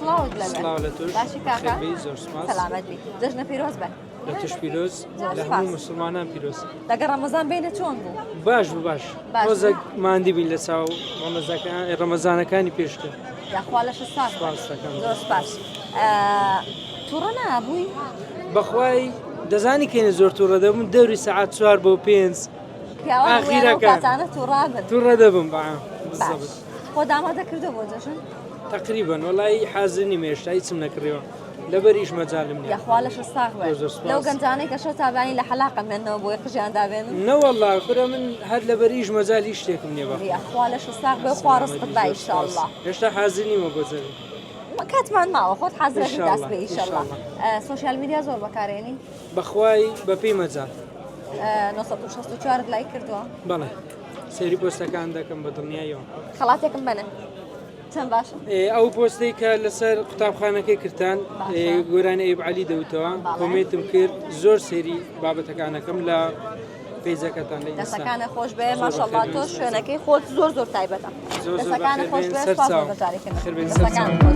سڵاوت لەبێ. سڵاو لە تۆش. باشی کاکە؟ خێربێی، زۆر سوپاس. سەلامەت بی. جەژنە پیرۆز بێ. لە تۆش پیرۆز، زۆر لە سوپاس. هەموو موسڵمانان پیرۆز. لەگەڵ ڕەمەزان بینە چۆن بوو؟ باش بوو باش. باش بوو؟ تۆزێک ماندی بین لە چاو ڕەمەزەکان ڕەمەزانەکانی پێشتر. یاخوا لەشت ساغ بێ. سوپاس دەکەم. زۆر سوپاس. ئە، تووڕە نابووی؟ بەخوای دەزانی کەینە زۆر تووڕە دەبم دەوری سەعات چوار بۆ پێنج پیاوان ویان ئەو ئاخیرەکان. کاتانە تووڕابن. تووڕە دەبم بە باش. بالضبط. خۆت ئامادە کردووە بۆ جەژن؟ تقریبا وەڵای حازر نیم هێشتا هیچم نەکڕیوە لەبەر ئیش مەجالم نییە. یاخوا لەشت ساغ بێ. زۆر زۆر سوپاس. لەو گەنجانەی کە شەو تا بەیانی لە حەلاقە مێننەوە بۆی قژیان دابێنن؟ نەوەڵا کورە من هەر لەبەر ئیش مەجالی هیچ شتێکم نییە بەخوا. یاخوا لەشت ساغ بێ و خوا ڕزقت با ئیشەڵڵا. هێشتا حازر نیمە بۆ جەژن. کاتمان ماوە خۆت حازرەبی ئینشاڵڵا، داست بێ ئیشەڵڵا. ئینشاڵڵا. سۆشیال میدیا زۆر بەکارێنی؟ بەخوای بەپێی مەجال. 964 لایک کردووە؟ بەڵێ سەیری پۆستەکان دەکەم بە دڵنیاییەوە. خەڵاتێکم بەنە. چەند باشە؟ ئەو پۆستەی کە لەسەر قوتابخانەکەی کردتان گۆرانی ئەیب عەلی دەوتەوە کۆمێنتم کرد زۆر سەیری بابەتەکانەکەم لە پەیجەکەتان لە ئینستا. دەستەکانە خۆش بێ ماشەڵڵا تۆ شوێنەکەی خۆت زۆر زۆر تایبەتە. زۆر زۆر دەستەکانە خۆش بێ سەر سپاس بۆ چاو. بەشداریکردن. خێر بێن، سەر دەستەکانت چاو. خۆش.